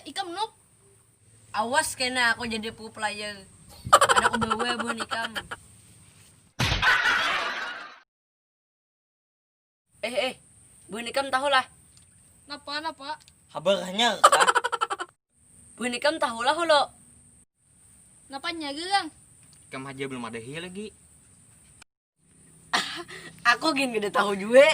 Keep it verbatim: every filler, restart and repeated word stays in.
Ikam noob. Awas kena aku jadi pro player. Ada aku bawa buhan ikam. Eh eh, buhan ikam tahu lah. Napa napa? Habar hanyar kah? Buhan ikam tahu lah hulu. Napa nyaga kang? Ikam aja belum ada hi lagi. Aku gin kada tahu jua.